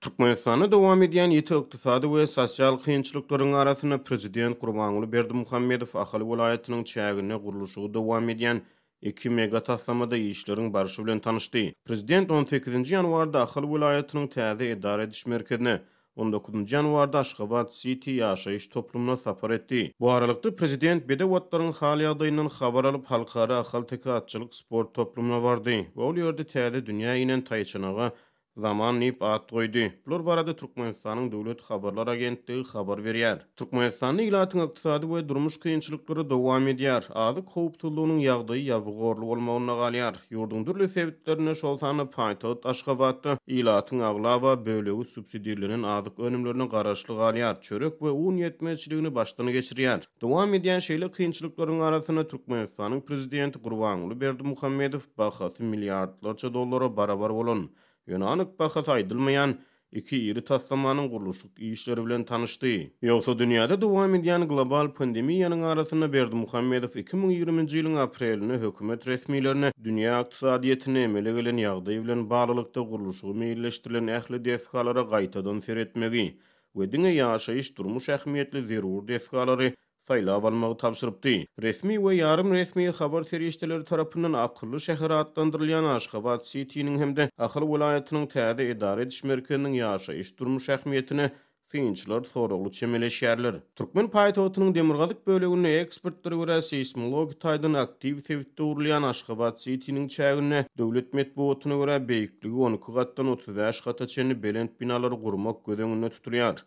Türkmenistanda dowam edýän ýiti ykdysady we sosial kynçylyklaryň arasynda prezident Gurbanguly Berdimuhamedow Ahal welaýatynyň çäginde gurluşygy dowam edýän iki mega taslamada işleriň barşy bilen tanyşdy. Prezident on sekizinji ýanwarda Ahal welaýatynyň täze edara ediş merkezine, on dokuzynjy ýanwarda Aşgabat Siti ýaşaýyş toplumyna sapar etdi. Bu aralykda, prezident bedew atlaryň hal-ýagdaýyndan habar alyp, Halkara ahalteke atçylyk sport toplumyna bardy we ol ýerde täze dünýä inen taýçanaga Zaman diýip at goýdy. Bular barada Türkmenistanyň Döwlet habarlar agentligi habar berýär. Türkmenistanda ilatyň ykdysady we durmuş kynçylyklary dowam edýär. Azyk howpsuzlygynyň ýagdaýy ýabygorly bolmagynda galýar. Ýurduň dürli sebitlerinde, şol sanda paýtagt Aşgabatda ilatyň aglaba bölegi subsidirlenen azyk önümlerine garaşly galýar, çörek we un ýetmezçiligini başdan geçirýär. Dowam edýän şeýle kynçylyklaryň arasynda Türkmenistanyň prezidenti Gurbanguly Berdimuhamedow bahasy milliardlarça dollara barabar bolan, ýöne anyk bahasy aýdylmaýan iki iri taslamanyň gurluşyk işleri bilen tanyşdy. Ýogsa dünýäde dowam edýän global pandemiýanyň arasynda Berdimuhamedow 2020-nji ýylyň aprelinde hökümet resmilerine dünýä ykdysadyýetinde emele gelen ýagdaý bilen baglylykda gurluşygy meýilleşdirilen ähli desgalara gaýtadan seretmegi we diňe ýaşaýyş-durmuş ähmiýetli zerur desgalary saýlap almagy tabşyrypdy. Resmi we ýarym resmi habar serişdeleri tarapyndan akylly şäher atlandyrylýan Aşgabat-sitiniň hem-de Ahal welaýatynyň täze edara ediş merkeziniň ýaşaýyş-durmuş ähmiýetine synçylar soragly çemeleşýärler. Türkmen paýtagtynyň demirgazyk böleginde ekspertlere görä seýsmologik taýdan aktiw sebitde gurulýan Aşgabat-sitiniň çäginde döwlet metbugatyna görä beýikligi 12 gatdan 35 gata çenli belent binalary gurmak göz öňünde tutulýar.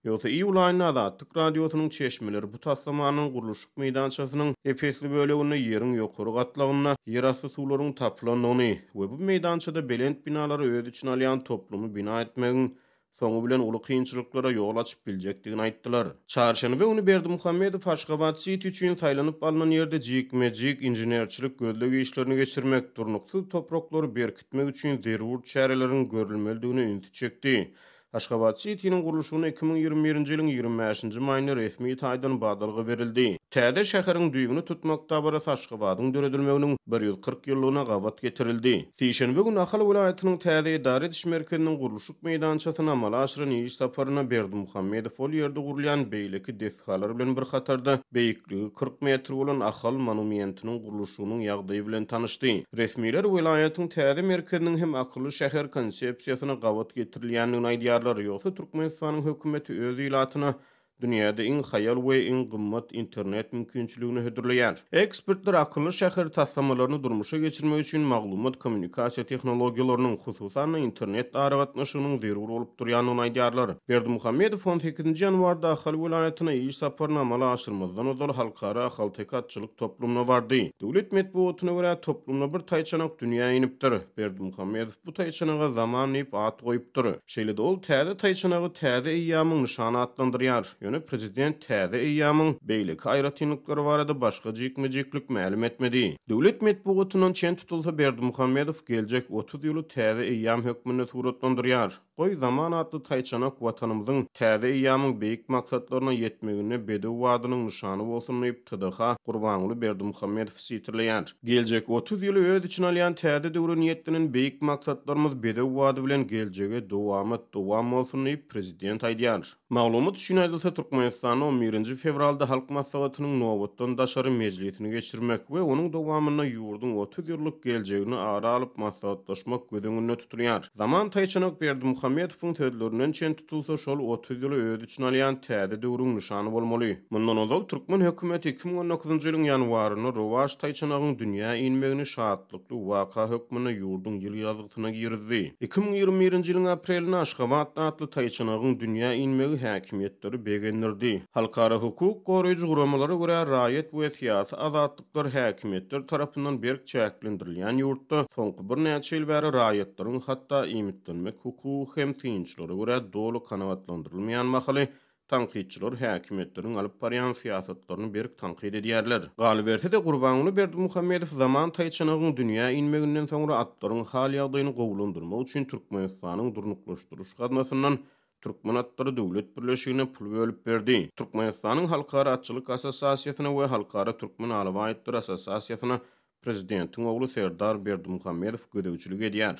Ýogsa iýul aýynda Azatlyk Radiosynyň çeşmeleri bu taslamanyň gurluşyk meýdançasynyň ep-esli böleginde ýeriň ýokary gatlagynda ýerasty suwlaryň tapylandygyny we bu meýdançada belent binalary öz içine alýan toplumy bina etmegiň soňy bilen uly kynçylyklara ýol açyp biljekdigini aýtdylar. Çarşenbe güni Berdimuhamedow Aşgabat-siti üçin saýlanyp alnan ýerde jikme-jik inženerçilik gözleg işlerini geçirmek, durnuksyz topraklary berkitmek üçin zerur çäreleriň görülmelidigine ünsi çekdi. Aşgabat-sitiniň gurluşygyna 2021-nji ýylyň 25-nji maýynda resmi taýdan badalga berildi. Täze şäheriň düýbüni tutmak dabarasy Aşgabadyň döredilmeginiň 140 ýyllygyna gabat getirildi. Sişenbe güni Ahal welaýatynyň täze edara ediş merkeziniň gurluşyk meýdançasyna amala aşyran iş saparynda Berdimuhamedow ol ýerde gurulýan beýleki desgalar bilen bir hatarda, beýikligi 40 metr bolan Ahal monumentiniň gurluşygynyň ýagdaýy bilen tanyşdy. Resmiler welaýatyň täze merkeziniň hem akylly şäher konsepsiýasyna gabat getirilýändigini aýdýarlar, ýogsa Türkmenistanyň hökümeti öz ilatyna Dünýäde iň haýal we iň gymmat internet mümkinçiligini hödürleýär. Ekspertler akylly şäher taslamalaryny durmuşa geçirmek üçin maglumat-kommunikasiýa tehnologiýalarynyň, hususan-da, internet aragatnaşygynyň zerur bolup durýandygyny aýdýarlar. Berdimuhamedow on sekizinji ýanwarda Ahal welaýatyna iş saparyny amala aşyrmazdan ozal Halkara ahalteke atçylyk toplumyna bardy. Döwlet metbugatyna görä, toplumda bir taýçanak dünýä inipdir. Berdimuhamedow bu taýçanaga Zaman diýip at goýupdyr. Şeýle-de ol täze taýçanagy täze eýýamyň nyşany atlandyrýar. Ýöne prezident täze eýýamyň beýleki aýratynlyklary barada başga jikme-jiklik mälim etmedi. Döwlet metbugatyndan çen tutulsa, Berdimuhamedow geljek 30 ýyly täze eýýam hökmünde suratlandyrýar. Goý, Zaman atly taýçanak Watanymyzyň täze eýýamyň beýik maksatlaryna ýetmeginde bedew badynyň nyşany bolsun diýip, TDH Gurbanguly Berdimuhamedowy sitirleýär. Geljek 30 ýyly öz içine alýan täze döwre niýetlenen beýik maksatlarymyz bedew bady bilen geljege dowamat dowam bolsun diýip, prezident aýdýar. Maglumat üçin aýdylsa, Türkmenistanda on birinji fewralda Halk Maslahatynyň nobatdan daşary mejlisini geçirmek we onuň dowamynda ýurduň 30 ýyllyk geljegini ara alyp maslahatlaşmak göz öňünde tutulýar. Zaman taýçanak Berdimuhamedowyň sözlerinden çen tutulsa, şol 30 ýyly öz içine alýan täze döwrüň nyşany bolmaly. Mundan ozal türkmen hökümeti 2019-njy ýylyň ýanwarynda rowaç taýçanagyň dünýä inmegini şatlykly waka hökmünde ýurduň ýyl ýazgysyna girizdi. 2021-nji ýylyň aprelinde Aşgabat atly taýçanagyň dünýä inmegi häkimiýetleri begendirdi. Halkara hukuk goraýjy guramalara görä, raýat we syýasy azatlyklar häkimiýetler tarapyndan berk çäklendirilýän ýurtda soňky birnäçe ýyl bäri raýatlaryň hatda iýmitlenmek hukugy hem synçylara görä doly kanagatlandyrylmaýan mahaly Tankytçylar häkimiýetleriň alyp barýan syýasatlaryny berk tankyt edýärler. Galyberse-de, Gurbanguly Berdimuhamedow zaman taýçanagyň dünýä inmeginden soňra atlaryň hal-ýagdaýyny gowulandyrmak üçin Türkmenistanyň Durnuklaşdyryş gaznasyndan Türkmen atlary döwlet birleşigine pul bölüp berdi. Türkmenistanyň Halkara atçylyk assosiasiýasyna we Halkara türkmen alabaý atlary assosiasiýasyna prezidentiň ogly Serdar Berdimuhamedow gözegçilik edýär.